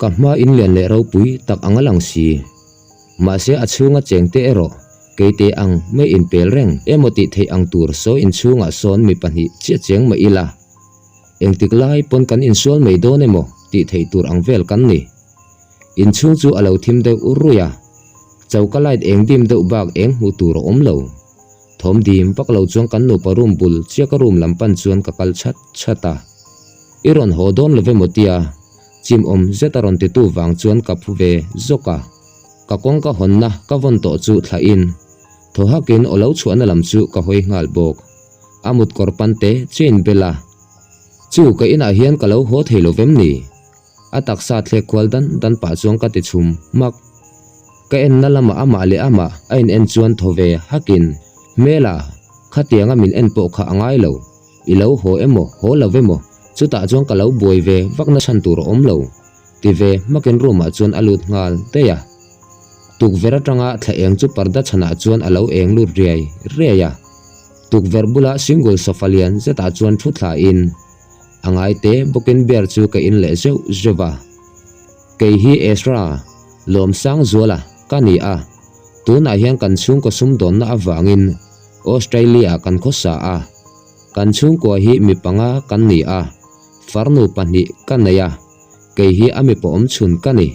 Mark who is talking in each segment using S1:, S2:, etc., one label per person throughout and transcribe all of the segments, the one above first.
S1: Ka hma in lian leh ropui tak ang a lang si. Mahse a chhunga chengte erawh keite ang mai inpel reng emaw tih theih ang tur sawi inchhungah sawn mi pahnih chiah cheng mah ila. Engtik lai pawn kan insual mai dawn emaw tih theih tur ang vel kan ni. Inchhung chu a lo thim deuh ur ruih a, choka light eng dim deuh bak eng hmuh tur a awm lo. Thawm dim vak lo chuan kan nupa room bul chiah ka room lam pan chuan ka kal chhat chhat a. I rawn haw dawn lo ve maw tia? Chim awm zet a rawn titu vang chuan ka phu ve zawk a. Ka kawngka hawnna ka vawn tawh chu thlah in thaw hakin aw lo chhuahna lam chu ka hawi nghal bawk. A mut kawr pan te chain bel a. Chu ka inah hian ka lo haw thei lo vem ni? A taksa thlek kual dan dan pah chuan ka ti chhum hmak. Ka enna lamah amah leh amah a in en chuan thaw ve hakin, Hmela, khatianga min en pawh kha a ngai lo. I lo haw emaw, haw lo emaw, chutah chuan ka lo buai ve vakna chhan tur a awm lo, ti ve hmakin room ah chuan a lut nghal daih a. Tukverh atanga thla eng chu parda chhanah chuan a lo eng lut riai riai a. Tukverh bula single sofa lian zetah chuan thu thla in, A ngai te bawkin beer chu ka in leh zeuh zeuh a. Kei hi Ezra, Lawmsangzuala, ka ni a. Tunah hian kan chhungkaw sumdawnna avangin Australia kan khawsa a. Kan chhungkua hi mi panga kan ni a, farnu pahnih ka nei a, kei hi a mipa awmchhun ka ni.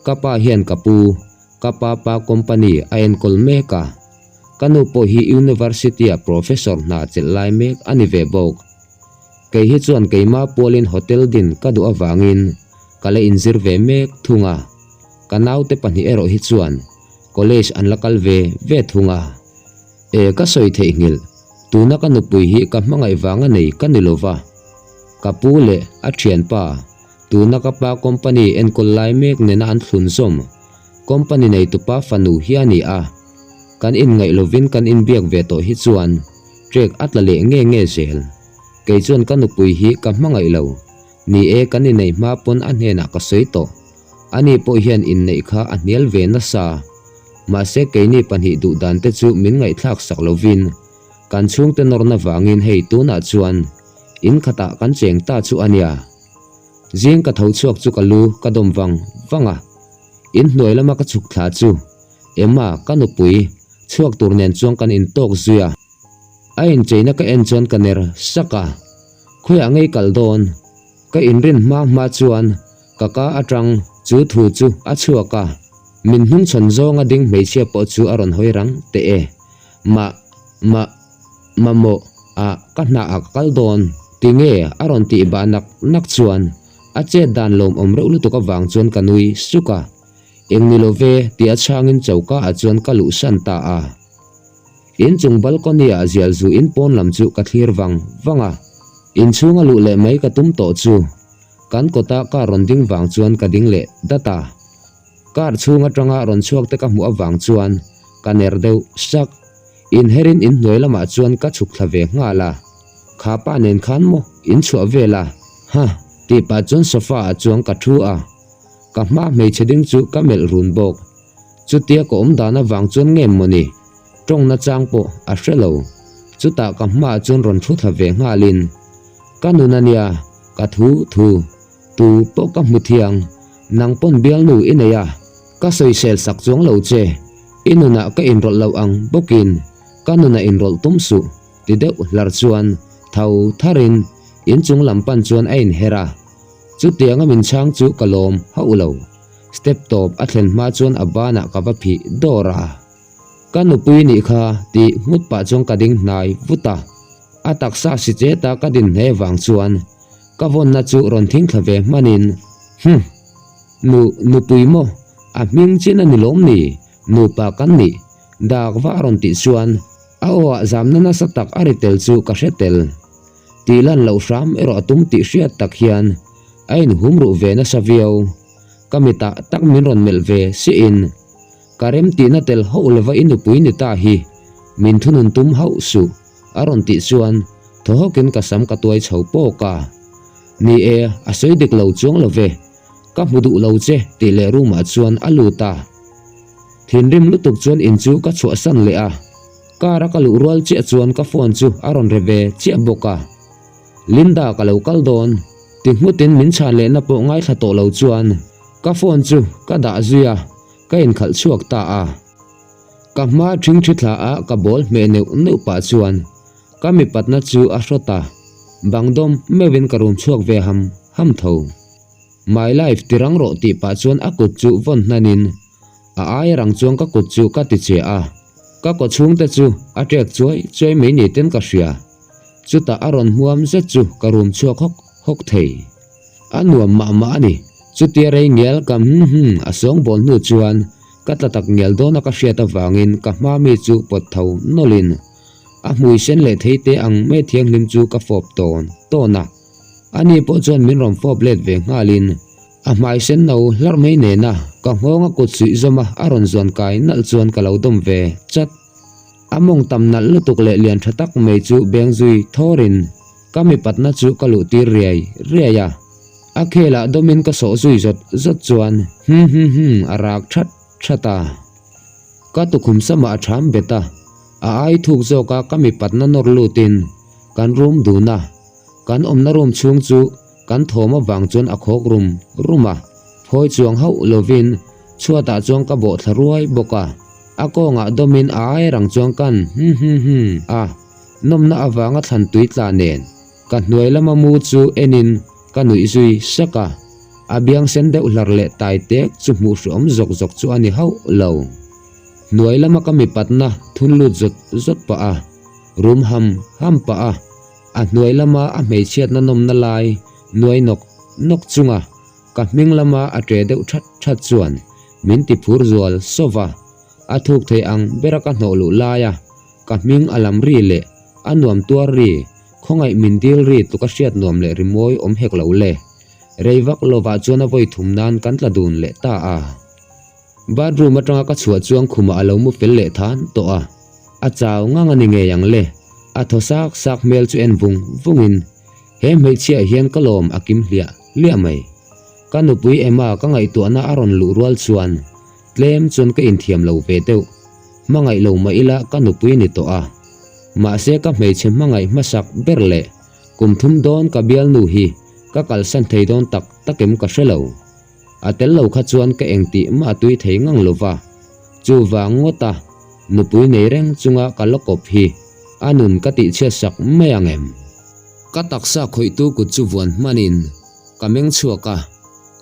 S1: Ka pa hian ka pu, ka pa pa company a enkawl mek a. Ka nu pawh hi University-ah professor hna chelh lai mek a ni ve bawk. Kei hi chuan keimah pualin hotel din ka duh avangin ka la inzir ve mek thung a, ka naute pahnih erawh hi chuan college an la kal ve ve thung a. E ka sawi theihnghilh, tuna ka nupui hi ka hmangaih vanga nei ka ni lova, ka pu leh a thianpa, tuna ka pa company enkawl lai mek nena an thlun zawm company neitupa fanu hi a ni a, kan inngaih lovin kan inbiak ve tawh hi chuan Trek a tla leh nge nge zel. Kei chuan ka nupui hi ka hmangaih lo. Ni e, kan inneih hma pawn a hnenah ka sawi tawh. Ani pawh hian inneih kha a hnial ve nasa. Mahse keini pahnih duh dan te chu min ngaihthlak sak lovin kan chhungte nawrna vangin hei tunah chuan in khatah kan cheng ta chu a nia. Zing ka tho chhuak chu ka lu ka dawm vang vang a. Inhnuai lama ka chhuk thla chu Emma ka nupui Chhuak tur nen chuan kan intawk zui a, a incheina ka en chuan ka ner sak a, khawiah ngei kal dawn? Ka inrin hma hma chuan ka ka atang chu thu chu a chhuak a, min hnungchhawn zawnga ding hmeichhia pawh chu a rawn hawi rang teh e. Ma, ma, mamawh ah ka hna ah ka kal dawn tinge a rawn tih bah nak nak chuan a chet dan lawmawm reuh lutuk avang chuan ka nui suk a. Eng ni lo ve tih a chhangin choka ah chuan ka luh san ta a. Inchung balcony ah zial zu in pawn lam chu ka thlir vang vang a. Inchhung a luh leh mai ka tum tawh chu kan kawta car rawn ding vang chuan ka ding leh dat a. Car chhung atanga rawn chhuak te ka hmuh avang chuan ka ner deuh sak. Inherin inhnuai lamah chuan ka chhuk thla ve nghal a. Kha pa nen khan maw inchhuah vel a? Hah! Tih pah chuan sofa ah chuan ka thu a. Ka hma hmeichhe ding chu ka melh run bawk. Chutia ka awm dan avang chuan nge maw ni? Tawng nachang pawh a hre lo. Chutah ka hmaah chuan rawn thu thla ve nghalin, Ka nun a nia, ka thu thu, tu pawh ka hmu thiang, nang pawn bialnu i nei a, ka sawisel sak chuang lo che, i nunah ka inrawlh loh ang bawkin ka nunah inrawlh tum suh, ti deuh hlar chuan tho tharin inchung lam pan chuan a inher a. Chutianga min chhang chu ka lawm hauh lo. Step tawp a thlen hma chuan a banah ka va phih dawr a. Ka nupui nih kha tih nghut pah chuan ka ding hnai vut a. A taksa si chet a ka din hle vang chuan ka vawnna chu rawn thing thla ve hmanin, Hum! Nu, nupui maw? A hming chin a ni lawm ni? Nupa kan nih? Dak va a rawn tih chuan a aw ah zamna nasa tak a ri tel chu ka hre tel. Tih lan loh hram erawh a tum tih hriat tak hian a inhum ruh ve nasa viau. Ka mitah tak min rawn melh ve siahin ka remtihna tel hauh lova i nupui ni ta hi min thunun tum hauh suh a rawn tih chuan thaw hawkin ka sam ka tuai chho pawk a. Ni e, a sawi dik lo chuang lo ve, ka hmu duh lo che tih leh room ah chuan a lut a. Thinrim lutuk chuan in chu ka chhuahsan leh a. Car a ka luh rual chiah chuan ka phone chu a rawn re ve chiah bawk a. Linda ka lo kal dawn ti nghutin min chhan lehna pawh ngaithla tawh lo chuan Ka phone chu ka dah zui a, ka inkhalh chhuak ta a. Ka hma ṭhingṭhi thla a ka ball hmeh neuh neuh pah chuan ka mipatna chu a hrawt a, bang dawm meuhin ka rum chhuak ve ham ham tho. My life ti rang rawh tih pah chuan a kut chu vawn hnanin a ai rang chuan ka kut chu ka ti che a, ka kaw chhungte chu a ṭek chuai chuai mai ni ten ka hria. Chutah a rawn hmuam zet chu ka rum chhuak hawk hawk thei. A nuam mah mah a ni. Chutia rei ngial ka hum hum a sawngbawl hnu chuan ka tla tak ngial dawna ka hriat avangin ka hma mi chu pawt tho nawlhin a hmui sen leh thei te ang mai thianghlim chu ka fawp tawn tawn a. Ani pawh chuan min rawn fawp let ve nghalin a hmai sen no hlarh mai nena ka nghawng a kut suih zawm a a rawn zuan kai nalh chuan ka lo dawm ve chat. A mawng tam nalh lutuk leh lian tha tak mai chu beng zui thawrin ka mipatna chu ka luh tir riai riai a. A khelah dawmin ka sawh zui zawt zawt chuan hum hum hum a rak that that a. Ka tukhum samah a tham bet a, a ai thuk zawka ka mipatna nawr lutin kan rum dun a. Kan awmna room chhung chu kan thawm avang chuan a khawk rum rum a, phawi chuang hauh lovin chhuatah chuan ka bawh thla ruai bawk a. A kawngah dawmin a ai rang chuan kan hum hum hum a, nawmna avanga thlan tui tla nen ka hnuai lama mu chu enin ka nuih zui sak a. A biang sen deuh hlar leh tai tek chu hmuh hreawm zawk zawk chu a ni hauh lo. Hnuai lama ka mipatna thun lut zawt zawt pah a, rum ham ham pah a. A hnuai lama a hmeichhiatna nawmna lai nuai nawk nawk chunga ka hming lama a ṭe deuh that that chuan min ti phur zual sawv a, a thuk thei ang bera ka hnawh luh laia ka hming a lam ri leh a nuam tuar ri khawngaih min dil ri tluk a hriat nuam leh rimawi awm hek lo le. Rei vak lovah chuan a vawi thum nan kan tla dun leh ta a. Bathroom atanga ka chhuah chuan khumah a lo mu fel leh than tawh a, a chau ngang a ni ngei ang le, a thaw sak sak hmel chu en vung vungin he hmeichhiah hian ka lawm a kim hliah hliah mai. Ka nupui Emma ka ngaihtuahna a rawn luh rual chuan tlem chuan ka inthiam lo ve deuh, hmangaih lo mah ila ka nupui ni tawh a, mahse ka hmeichhe hmangaih hmasak ber leh kum thum dawn ka bialnu hi ka kalsan thei dawn tak takem ka hre lo. A tel lo kha chuan ka engtih mah a tui thei ngang lo va, chuvang ngawta nupui nei reng chunga ka la kawp hi a nun ka tihchhiat sak mai ang em? Ka taksa khawihtu kut chu vuan hmanin ka meng chhuak a,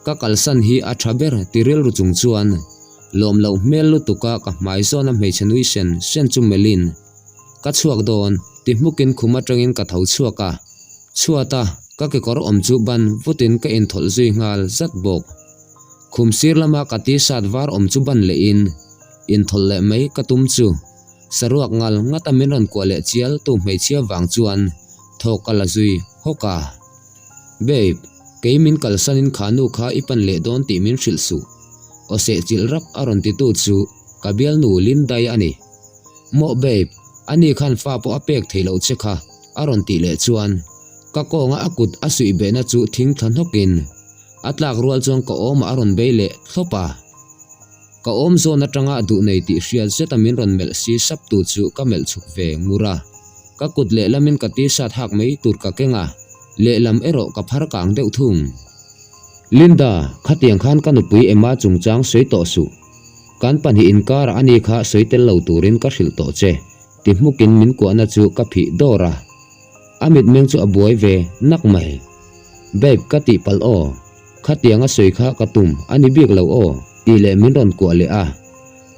S1: ka kalsan hi a tha ber ti rilru chung chuan lawm loh hmel lutuka ka hmai zawna hmeichhe nui sen sen chu melhin ka chhuak dawn ti hmukin khum atangin ka tho chhuak a. Chhuata ka kekawr awm chu ban vutin ka inthawlh zui nghal zat bawk. Khum sir lama ka t-shirt var awm chu ban lehin inthawlh leh mai ka tum chu saruak ngal ngata min rawn kuah leh chial tu hmeichhia vang chuan thawk ka la zui hawk a. Babe, kei min kalsanin kha nu kha i pan leh dawn tih min hrilh suh. Aw seh chilh rap a rawn titu chu ka bialnu Lindai a ni. Maw babe, ani khan fa pawh a pek theih loh che kha, a rawn tih leh chuan ka kawnga a kut a suih behna chu thing thla hnawkin a tlak rual chuan ka awmah a rawn bei leh thlawp a. Ka awm zawn atanga duh nei tih hriat zeta min rawn melh si sap tu chu ka melh chhuk ve ngur a. Ka kut lehlamin ka t-shirt hak mai tur ka keng a, lehlam erawh ka phar kang deuh thung. Linda, khatiang khan ka nupui Emma chungchang sawi tawh suh. Kan pahnih inkarah a ni kha sawi tel lo turin ka hrilh tawh che, ti hmukin min kuahna chu ka phih dawr a. A mitmeng chu a buai ve nak mai. Babe ka tih palh aw, khatianga sawi kha ka tum a ni bik lo aw, tih leh min rawn kuah leh a.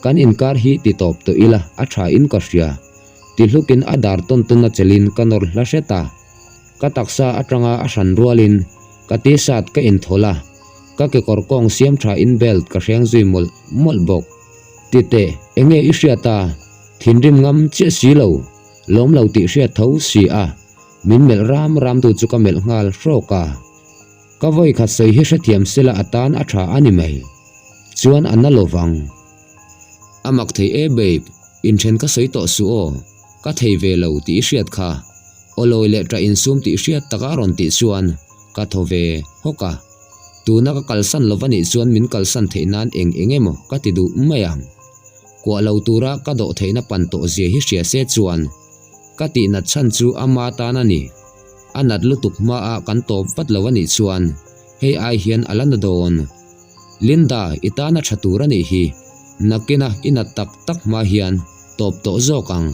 S1: Kan inkar hi ti tawp tawh ila a tha in ka hria, ti hlukin a dar tawn tawn a chelin ka nawr hla hret a. Ka taksa atanga a hran rualin ka t-shirt ka inthawlh a, ka kekawr kawng siam tha in belt ka hreng zui mawlh mawlh bawk. Titeh, enge i hriat a? Thinrim ngam chiah si lo, lawm lo tih hriat tho si a, min melh ram ram tu chu ka melh nghal hrawk a. Ka vawi khat sawi hi hrethiam sela a tan a tha a ni mai. Chuan a na lo vang. A mak thei e babe, inthen ka sawi tawh suh aw, ka thei ve lo tih i hriat kha. Aw lawi leh ṭah insum tih hriat taka a rawn tih chuan ka thaw ve hawk a. Tuna ka kalsan lo va nih chuan min kalsan theih nan eng eng emaw ka ti duh mai ang. Kuah lo tura ka dawh theihna pan tawh zia hi hria se chuan ka tih nat chhan chu ama tan a ni. A nat lutuk hmaah kan tawp vat lo a nih chuan hei ai hian a la na dawn. Linda, i tana tha tur a nih hi. Nakina i nat tak tak hma hian tawp tawh zawk ang.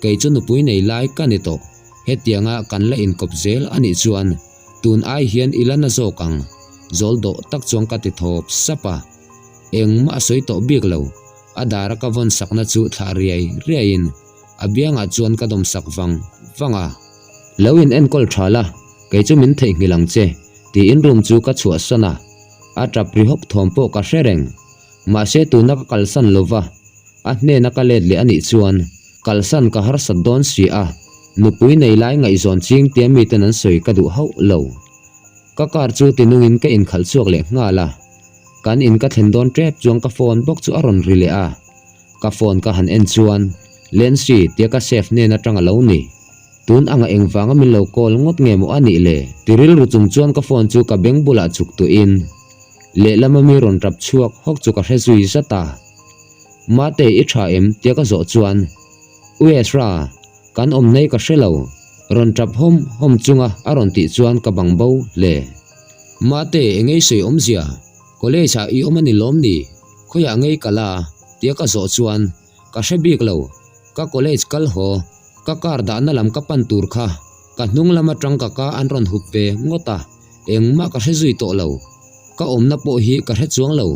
S1: Kei chu nupui nei lai ka ni tawh. Hetianga kan la inkawp zel a nih chuan tun ai hian i la na zawk ang. Zawl dawh tak chuan ka ti thawp sap a. Engmah a sawi tawh bik lo. A dara ka vawn sakna chu thlah riai riaiin a biangah chuan ka dawm sak vang vang a. Lo in enkawl tha la, kei chu min theihnghilh ang che, tiin room chu ka chhuahsan a. A tap ri hawk thawm pawh ka hre reng. Mahse tuna ka kalsan lova, a hnena ka let leh a nih chuan kalsan ka harsat dawn si a, nupui nei lai ngaihzawn ching tia miten an sawi ka duh hauh lo. Ka car chu tinungin ka inkhalh chhuak leh nghal a, kan in ka thlen dawn tep chuan ka phone bawk chu a rawn ri leh a, ka phone ka han en chuan Lency tia ka save hnen atang a lo ni. Tun anga engvanga min lo call ngawt nge maw a nih le? Ti rilru chung chuan ka phone chu ka beng bulah chuk tuhin lehlama mi rawn tap chhuak hawk chu ka hre zui zat a. Mate i tha em? tia ka zawh chuan U Ezra, kan awm nei ka hre lo, rawn tap hawm hawm chunga a rawn tih chuan ka bang bo hle. Mate engei sawi awmzia? College ah i awm a ni lawm ni? Khawiah ngei ka la? tia ka zawh chuan Ka hre bik lo, ka college kal haw, ka car dahna lam ka pan tur kha ka hnung lam atang ka ka an rawn hup ve ngawt a, engmah ka hre zui tawh lo. Ka awmna pawh hi ka hre chuang lo,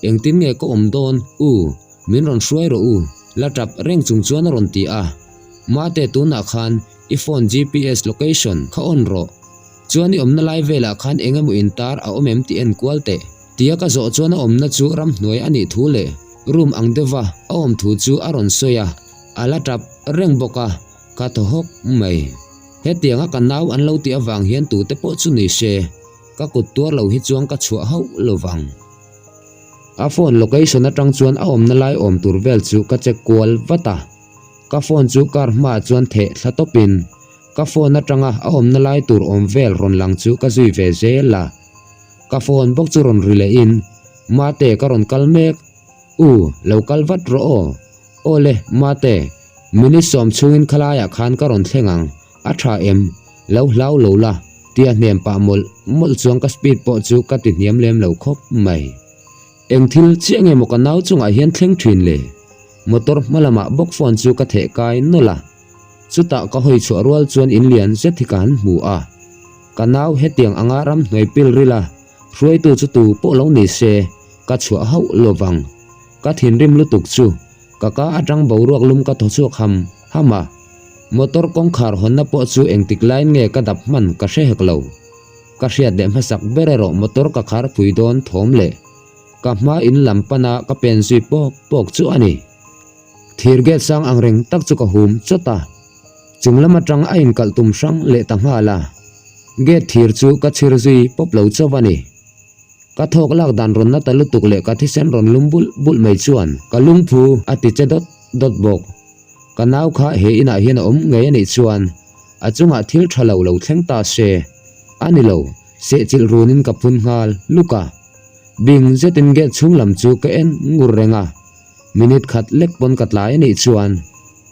S1: engtin nge ka awm dawn, u, min rawn hruai rawh u, la tap reng chung chuan a rawn ti a. Mate tunah khan i phone GPS location kha on rawh, chuan i awmna lai velah khan eng emaw intar a awm em tih en kual teh. Tia ka zawh chuan a awmna chu ramhnuai a nih thu leh room ang deuha a awm thu chu a rawn sawi a, a la tap reng bawk a, ka thaw hawk mai. Hetianga ka nau an lo tih avang hian tute pawh chu ni se, ka kut tuar lo hi chuan ka chhuah hauh lo vang. A phone location atang chuan a awmna lai awm tur vel chu ka check kual vat a, ka phone chu car hmaah chuan theh thla tawpin ka phone atanga a awmna lai tur awm vel rawn lang chu ka zui ve zel a. Ka phone bawk chu rawn ri lehin, Mate ka rawn kal mek. U, lo kal vat rawh aw. Aw le, Mate, minute sawm chhungin khalaiah khan ka rawn thleng ang, a tha em? Lo hlau lo la, tia hnem pah mawlh mawlh chuan ka speed pawh chu ka ti hniam lem lo khawp mai. Eng thil chiah nge maw ka nau chungah hian thleng thin le? Motor hma lamah bawk phone chu ka theh kai nawlh a. Chutah ka hawi chhuah rual chuan in lian zet hi ka han hmu a. Ka nau hetiang anga ramhnuai pil ril a, hruaitu chu tu pawh lo ni se, ka chhuah hauh lo vang. Ka thinrim lutuk chu, ka ka atang boruak lum ka thaw chhuak ham ham a. Motor kawngkhar hawnna pawh chu engtik laiin nge ka dap hman ka hre hek lo. Ka hriat leh hmasak ber erawh motor ka khar phui dawn thawm leh ka hma in lam pana ka pen zui pawk pawk chu a ni. Thir gate sang ang reng tak chu ka hum chawt a. Chung lam atang a inkalh tum hrang leh ta nghal a, gate thir chu ka chhir zui pawp lo chauh a ni. Ka thawk lak dan rawn na ta lutuk leh ka thisen rawn lum bulh bulh mai chuan ka lungphu a ti che dawt dawt bawk. Ka nau kha he inah hian a awm ngei a nih chuan a chungah thil tha lo lo thleng ta se a ni lo, sehchilh runin ka phun nghal luk a. Bing zetin gate chhung lam chu ka en ngur reng a, minute khat lek pawn ka tlai a nih chuan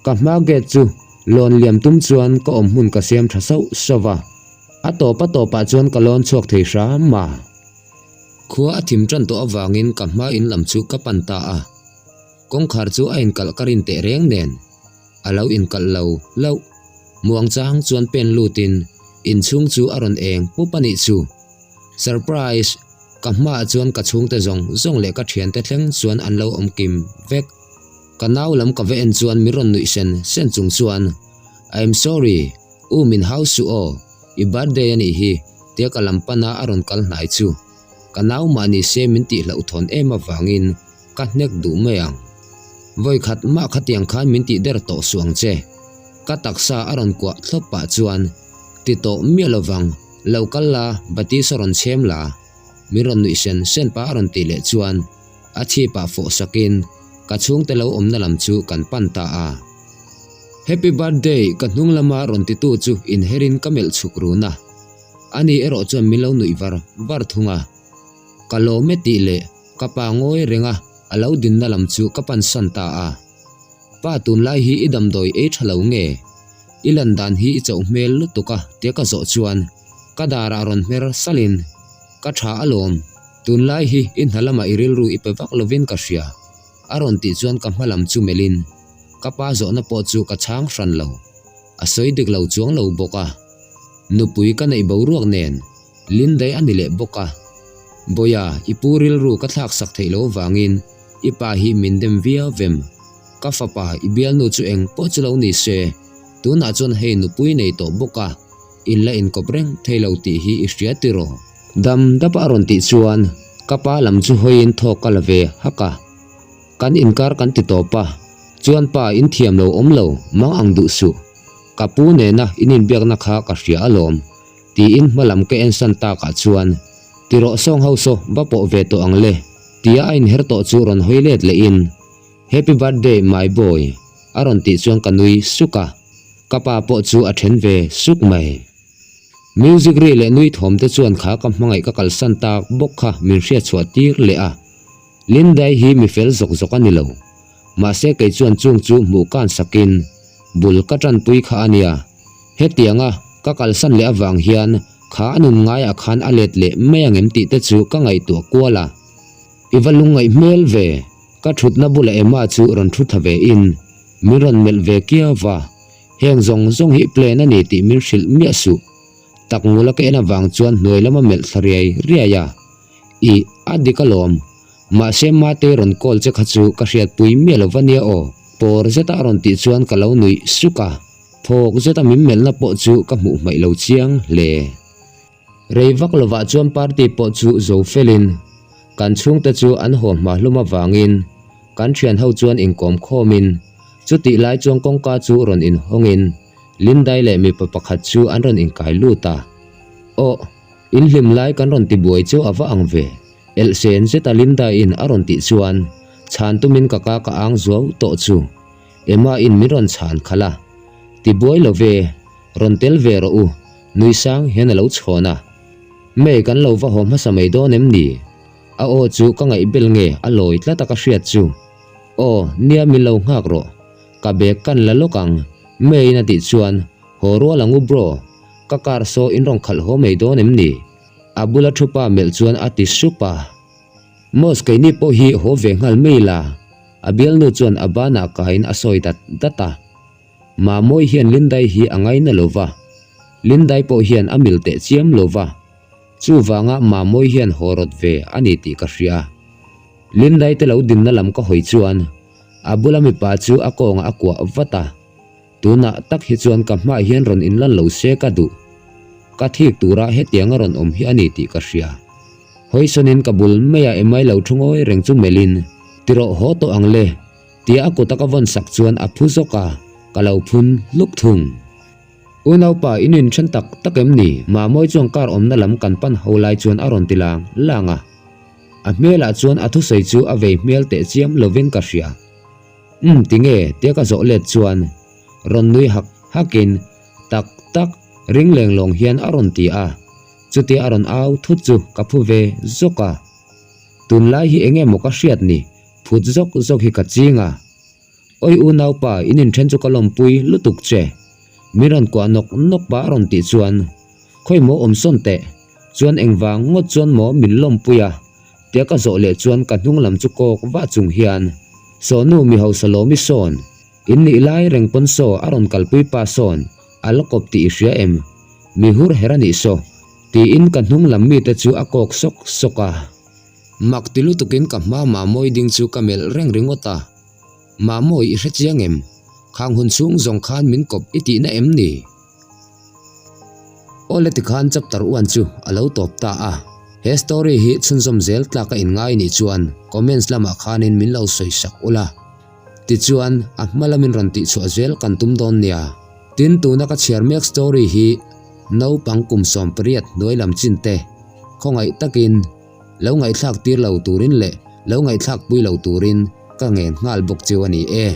S1: Ka hma gate chu lawn liam tum chuan ka awm hmun ka siam tha sauh sauh va, a tawp a tawpah chuan ka lawn chhuak thei hram a. Khua a thim tan tawh avangin ka hma in lam chu ka pan ta a, kawngkhar chu a inkalh ka rin teh reng nen a lo inkalh lo loh. Muang chang chuan pen lutin inchhung chu a rawn eng pup a nih chu. Surprise! Ka hmaah chuan ka chhungte zawng zawng leh ka thiante thleng chuan an lo awm kim vek. Ka nau lam ka va en chuan min rawn nuih sen sen chung chuan, I'm sorry, u min hau suh aw, i birthday a nih hi, tia ka lam pana a rawn kal hnai chu. Ka nau mah ni se min tih hlauhthawn em avangin ka hnek duh mai ang. Vawi khat mah khatiang khan min tih der tawh suh ang che. Ka taksa a rawn kuah thlawp pah chuan, Ti tawh miah lovang, lo kal la, bati saw rawn chhem la. Min rawn nuih sen sen pah a rawn tih leh chuan, A chhipah fawh sakin ka chhungte lo awmna lam chu kan pan ta a. Happy birthday ka hnung lama rawn titu chu inherin ka melh chhuk run a. Ani erawh chuan min lo nuih var var thung a. Ka lawm e tih leh ka pa ngawi renga a lo dinna lam chu ka pansan ta a. Pa tunlai hi i damdawi ei tha lo nge? I lan dan hi i chauh hmel lutuk a tia ka zawh chuan ka darah rawn hmer salhin ka tha alawm. Tunlai hi i hna lamah i rilru i pe vak lovin ka hria, a rawn tih chuan ka hma lam chu melhin ka pa zawhna pawh chu ka chhang hran lo. A sawi dik lo chuang lo bawk a. Nupui ka neih boruak nen Lindai a ni leh bawk a. Bawia, i pu rilru ka thlak sak theih lo vangin i pa hi min dem viau vem. Ka fapa, i bialnu chu eng pawh chu lo ni se, tunah chuan hei nupui nei tawh bawk a, in la inkawp reng thei lo tih hi i hria tiraw? Dam dapa a rawn tih chuan ka pa lam chu hawiin thawk ka la ve hak a. Kan inkar kan ti tawp a, chuan pa in thiam lo awm lo mang ang duh suh. Ka pu nena in inbiakna kha ka hria alawm, tiin hma lam ka ensan takah chuan ti rawh sawng ho saw va pawh ve tawh ang le tia a inher tawh chu rawn hawi let lehin Happy birthday my boy a rawn tih chuan ka nui suk a, ka pa pawh chu a then ve suk mai. Music ri leh nui thawm te chuan kha ka hmangaih ka kalsan tak bawk kha min hriatchhuah tir leh a. Lindai hi mi fel zawk zawk a ni lo. Mahse kei chuan chung chu hmuh kan sakin bul ka tanpui kha a nia. Hetianga ka kalsan leh avang hian kha a nun ngaiah khan a let leh mai angem tih te chu ka ngaihtuah kual a. I va lungngaih hmel ve, ka thutna bulah Emma chu rawn thu tha ve in min rawn melh ve kiau va. Heng zawng zawng hi plan a ni tih min hrilh miah suh. Tak ngula ka en avang chuan hnuai lama melh thla riai riai a. Ih, a dik alawm. Mahse Mate rawn call che kha chu ka hriatpui miah lo va nia aw. Pawr zeta a rawn tih chuan ka lo nuih suk a. Thawk zeta min melhna pawh chu ka hmuh hmaih lo chiang hle. Rei vak lovah chuan party pawh chu zo felin kan chhungte chu an haw hma hlum avangin kan thian ho chuan inkawm khawmin chutih lai chuan kawngka chu rawn inhawngin Lindai leh mipa pakhat chu an rawn inkai lut a. Aw. In hlim lai kan rawn ti buai chu a va ang ve, elhsen zeta Linda-in a rawn tih chuan chhan tumin ka ka ka ang zuau tawh chu Emma-in min rawn chhan khalh a, Ti buai lo ve, rawn tel ve rawh u, nui sang hian a lo chhawn a. May kan lo va haw hmasa mai dawn em ni? A aw chu ka ngaih bel nge a lawi tlat a ka hriat chu. Aw, nia min lo nghak rawh, ka bag kan la lawk ang, May-in a tih chuan Haw rual ang u bro, ka car saw in rawn khalh haw mai dawn em ni? A bula thu pa melh chuan a ti sup a. Mos keini pawh hi haw ve nghal mai la, a bialnu chuan a banah kaiin a sawi dat dat a. Mamawi hian Lindai hi a ngaina lo va, Lindai pawh hian a mil teh chiam lo va, chuvanga Mamawi hian haw rawt ve a ni tih ka hria. Lindai te lo dinna lam ka hawi chuan a bula mipa chu a kawngah a kuah vat a. Tunah tak hi chuan ka hmaah hian rawn inlan lo se ka duh. Ka thik tura hetiang a rawn awm hi a ni tih ka hria. Hawisawn in ka bul maia emai lo thu ngawi reng chu melhin, Ti rawh haw tawh ang le, tia a kuta ka vawn sak chuan a phu zawk a, ka lo phun hluk thung. Unaupa in inthen tak tak em ni? Mamawi chuan car awmna lam kan pan ho lai chuan a rawn ti lang lang a. A hmelah chuan a thusawi chu a vei hmel teh chiam lovin ka hria. Umm tinge tia ka zawh let chuan rawn nui hak hakin tak tak ring leng lawng hian a rawn ti a, chutia a rawn au thut chu ka phu ve zawk a. Tunlai hi enge maw ka hriat ni phut zawk zawk hi ka ching a. Awi unaupa in inthen chu ka lawmpui lutuk che min rawn kuah nawk nawk pah a rawn tih chuan khawi maw awm sawn teh chuan engvang ngawt chuan maw min lawmpui a Tia ka zawh leh chuan ka hnung lam chu kawk vah chung hian, Sawhnu mi hausa lawmi sawn, in nih lai reng pawn saw a rawn kalpui pa sawn, a la kawp tih i hria em? Mi hur her a nih saw, tiin ka hnung lam mite chu a kawk sawk sawk a. Mak ti lutukin ka hma Mamawi ding chu ka melh reng ringawt a, Mamawi i hre chiang em? Khang hun chhung zawng khan min kawp i tihna em ni? Awle tikhan chapter 1 chu a lo tawp ta a, he story hi chhunzawm zel tlak a inngai nih chuan comments lamah khanin min lo sawi sak ula. Tichuan a hma lamin rawn tihchhuah zel kan tum dawn nia. Tin tuna ka chhiar mek story hi naupang kum 18 hnuai lam chin te khawngaih takin lo ngaihthlak tir lo turin leh lo ngaihthlak pui lo turin ka ngen nghal bawk cheu a ni e.